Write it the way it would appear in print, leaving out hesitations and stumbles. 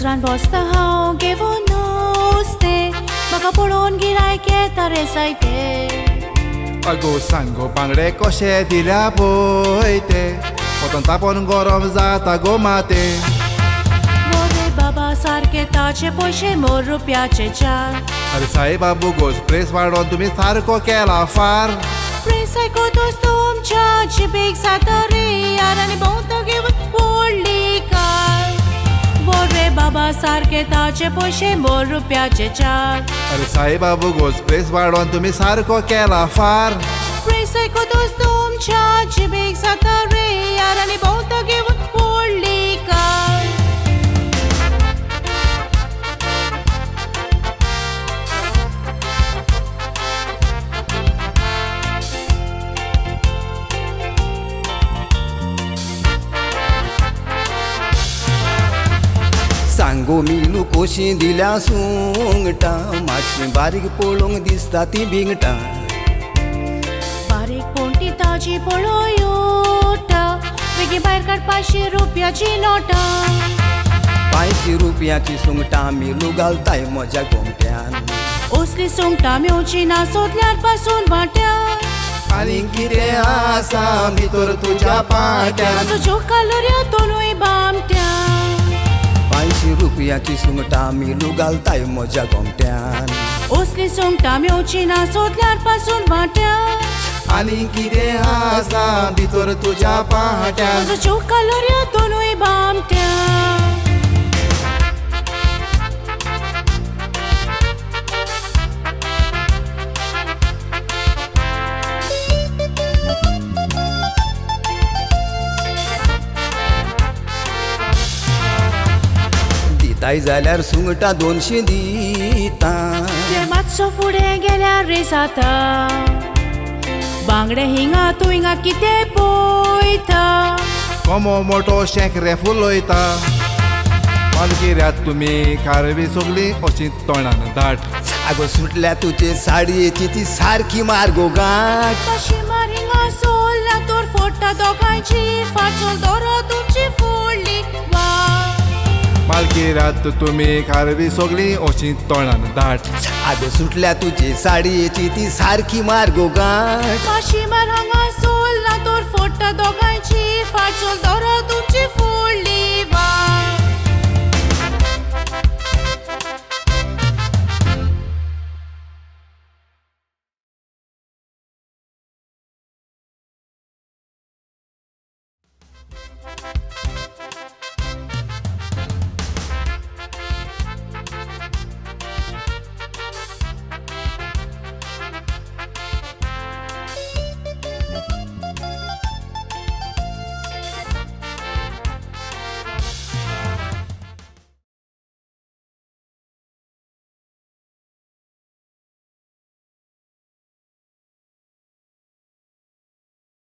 उसरान बसता हांव घेवन नुस्तें, म्हाका पळोवन गिरायक येता रे सायते. अगो सांगो बांगडे कशे दिल्या पळय ते, पोतन तापोन गरम जाता गो माते. मोरे बाबा सारके ताचे पयशे मोर रुपयाचे चार. अरे साईबाबू गोस प्रेस वाडोवन तुमी सारको केला फार. प्रेस आयकतच तुमच्या जिबेक जाता रे यार, आनी भोंवतो घेवन व्हडली कार. मोरे बाबा सारके ताचे पयशे मोर रुपयाचे चार. अरे साईबाबू गोस प्रेस वाडोवन तुमी सारको केला फार. प्रेस आयकतच तुमच्या जिबेक जाता रे यार, आनी भोंवतो घेवन व्हडली कार. सांगो मिलू कोशी दिल्या सुंगटां, मातशी बारीक पळोवंक दिसता ती भिंगटां. बारीक पोंटी ताजी पळोवटा, बेगीन भायर काड 500 रुपयाची नोटां. 500 रुपयाची सुंगटां मिलू घालताय म्हज्या गोमट्यान. असली सुंगटां मेवची ना सोदल्यार पासून वाट्यान. आनी कितें आसा भितर तुज्या पाट्यान. म्हजो जीव कालोऱ्या दोनूय बामट्यान. 500 रुपयाची सुंगटां मिलू घालताय म्हज्या गोमट्यान. असली सुंगटां मेवची ना सोदल्यार पासून वाट्यान. आनी कितें आसा भितर तुज्या पाट्यान. म्हजो जीव कालोऱ्या दोनूय बामट्यान. दिताय जाल्यार सुंगटां 200 दिता. ते मातसो फुडें गेल्यार रे जाता, बांगडे हिंगा तूं हिंगा कितें पळयता. कोमो मोटो शेंक रे फुलयता. मालगिऱ्यात तुमी खारवी सगळीं अशी तोंडान दाट. आगो सुटल्या तुजे साडयेची ती सारकी मार गो गांठ. मातशी मार हिंगा सोडल्या तर फोडटा दोगांयची फाट, चल दोरो तुमची फोडली वाट. मालगिऱ्यात तुमी खारवी सगळीं अशी तोंडान दाट. आगो सुटल्या तुजे साडयेची ती सारकी मार गो गांठ. मातशी मार हांगा सोडला तर फोडटा दोगांयची फाट, चल दोरो